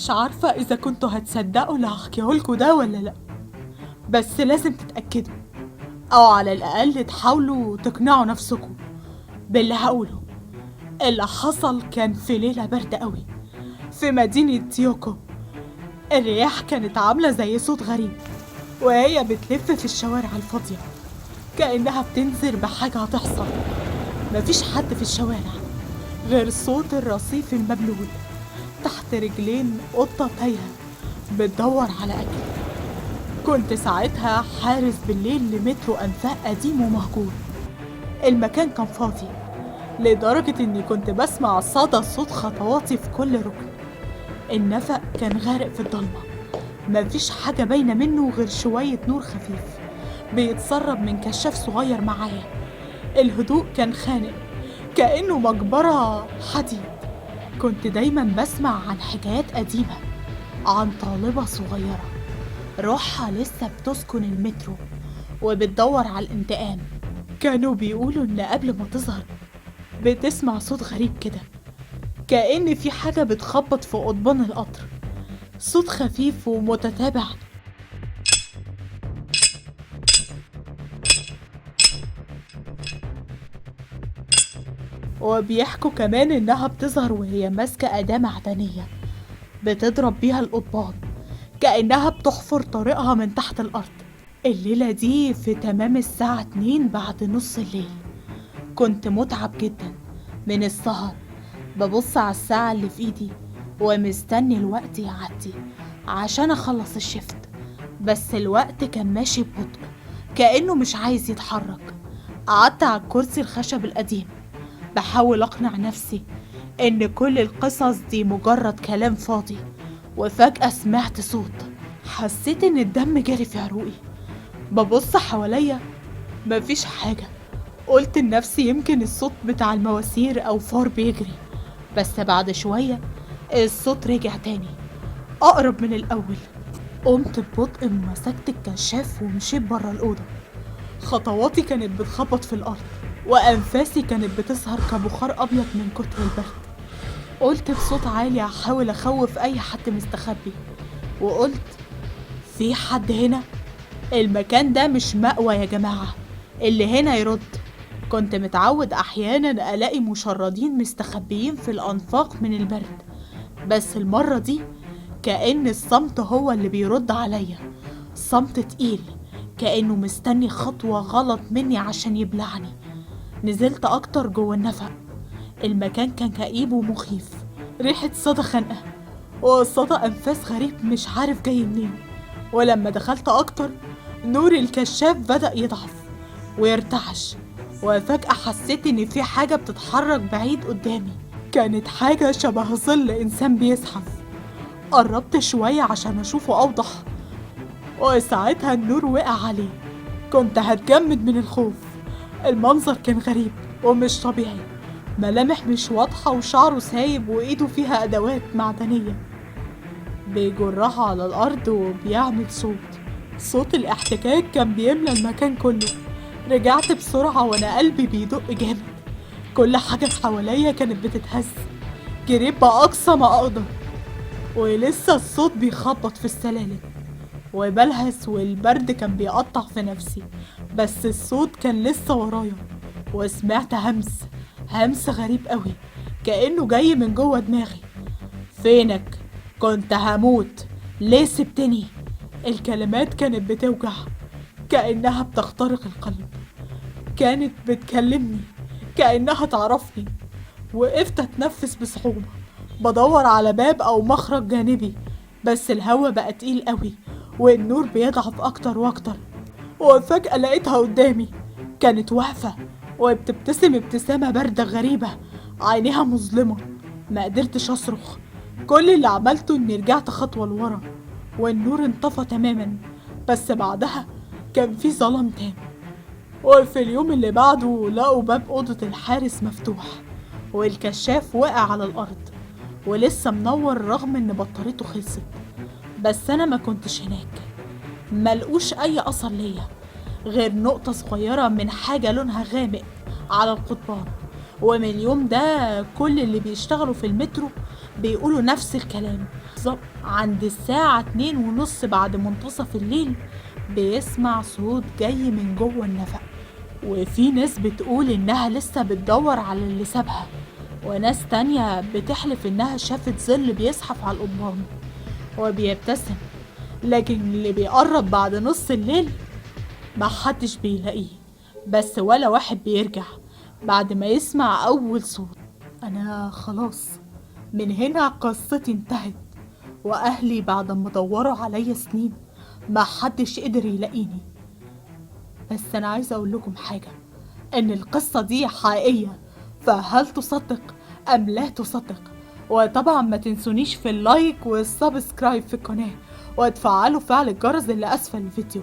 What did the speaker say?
مش عارفة إذا كنتوا هتصدقوا اللي هحكيهولكوا ده ولا لأ، بس لازم تتأكدوا أو على الأقل تحاولوا تقنعوا نفسكم باللي هقوله. اللي حصل كان في ليلة باردة قوي في مدينة يوكو. الرياح كانت عاملة زي صوت غريب وهي بتلف في الشوارع الفاضية كأنها بتنذر بحاجة هتحصل. مفيش حد في الشوارع غير صوت الرصيف المبلول تحت رجلين قطة تايهة بتدور على أكل. كنت ساعتها حارس بالليل لمترو أنفاق قديم ومهجور. المكان كان فاضي لدرجة إني كنت بسمع صدى صوت خطواتي في كل ركن. النفق كان غارق في الضلمة، مفيش حاجة باينة منه غير شوية نور خفيف بيتسرب من كشاف صغير معايا. الهدوء كان خانق كأنه مقبرة حديد. كنت دايما بسمع عن حكايات قديمة عن طالبة صغيرة روحها لسه بتسكن المترو وبتدور على الانتقام. كانوا بيقولوا إن قبل ما تظهر بتسمع صوت غريب كده، كأن في حاجة بتخبط في قضبان القطر، صوت خفيف ومتتابع. وبيحكوا كمان إنها بتظهر وهي ماسكة أداة معدنية بتضرب بيها القضبان كأنها بتحفر طريقها من تحت الأرض. الليلة دي في تمام الساعة 2 بعد نص الليل كنت متعب جدا من السهر، ببص على الساعة اللي في ايدي ومستني الوقت يعدي عشان اخلص الشفت، بس الوقت كان ماشي ببطء كأنه مش عايز يتحرك. قعدت على الكرسي الخشب القديم بحاول اقنع نفسي ان كل القصص دي مجرد كلام فاضي، وفجأة سمعت صوت. حسيت ان الدم جري في عروقي. ببص حواليا مفيش حاجة. قلت لنفسي يمكن الصوت بتاع المواسير او فار بيجري، بس بعد شوية الصوت رجع تاني أقرب من الأول. قمت ببطء ومسكت الكشاف ومشيت برا الأوضة. خطواتي كانت بتخبط في الأرض وأنفاسي كانت بتظهر كبخار أبيض من كتر البرد. قلت بصوت عالي أحاول أخوف أي حد مستخبي، وقلت في حد هنا؟ المكان ده مش مأوى يا جماعة، اللي هنا يرد. كنت متعود أحيانا ألاقي مشردين مستخبيين في الأنفاق من البرد، بس المرة دي كأن الصمت هو اللي بيرد عليا، صمت تقيل كأنه مستني خطوة غلط مني عشان يبلعني. نزلت أكتر جوه النفق. المكان كان كئيب ومخيف، ريحة صدى خنقة وصدى أنفاس غريب مش عارف جاي منين. ولما دخلت أكتر نور الكشاف بدأ يضعف ويرتعش، وفجأة حسيت إن في حاجة بتتحرك بعيد قدامي. كانت حاجة شبه ظل إنسان بيزحف. قربت شوية عشان أشوفه أوضح، وساعتها النور وقع عليه. كنت هتجمد من الخوف. المنظر كان غريب ومش طبيعي، ملامح مش واضحة وشعره سايب وإيده فيها أدوات معدنية بيجرها على الأرض وبيعمل صوت. صوت الاحتكاك كان بيملى المكان كله. رجعت بسرعة وأنا قلبي بيدق جامد، كل حاجة حواليا كانت بتتهز. جريت بأقصى ما أقدر ولسه الصوت بيخبط في السلالم وبلهس، والبرد كان بيقطع في نفسي، بس الصوت كان لسه ورايا. وسمعت همس غريب قوي كأنه جاي من جوه دماغي. فينك؟ كنت هموت، ليه سبتني؟ الكلمات كانت بتوجع كأنها بتخترق القلب. كانت بتكلمني كأنها تعرفني. وقفت اتنفس بصعوبة بدور على باب أو مخرج جانبي، بس الهوا بقى تقيل قوي والنور بيضعف أكتر وأكتر. وفجأة لقيتها قدامي. كانت واقفة وبتبتسم ابتسامة باردة غريبة، عينيها مظلمة. ما قدرتش أصرخ، كل اللي عملته إني رجعت خطوة لورا والنور انطفى تماما. بس بعدها كان في ظلام تام. وفي اليوم اللي بعده لقوا باب أوضة الحارس مفتوح والكشاف وقع على الأرض ولسه منور رغم إن بطاريته خلصت. بس أنا ما كنتش هناك، ملقوش أي أثر ليا غير نقطة صغيرة من حاجة لونها غامق على القضبان. ومن اليوم ده كل اللي بيشتغلوا في المترو بيقولوا نفس الكلام. عند الساعة 2:30 بعد منتصف الليل بيسمع صوت جاي من جوه النفق، وفي ناس بتقول إنها لسه بتدور على اللي سابها، وناس تانية بتحلف إنها شافت ظل بيزحف على القضبان وبيبتسم، لكن اللي بيقرب بعد نص الليل ما حدش بيلاقيه، بس ولا واحد بيرجع بعد ما يسمع أول صوت. أنا خلاص من هنا قصتي انتهت، وأهلي بعد ما دوروا عليا سنين ما حدش قدر يلاقيني. بس أنا عايزة أقول لكم حاجة، إن القصة دي حقيقية، فهل تصدق أم لا تصدق؟ وطبعا ما تنسونيش في ال like وال subscribe في القناة، وتفعلوا فعل الجرس اللي أسفل الفيديو.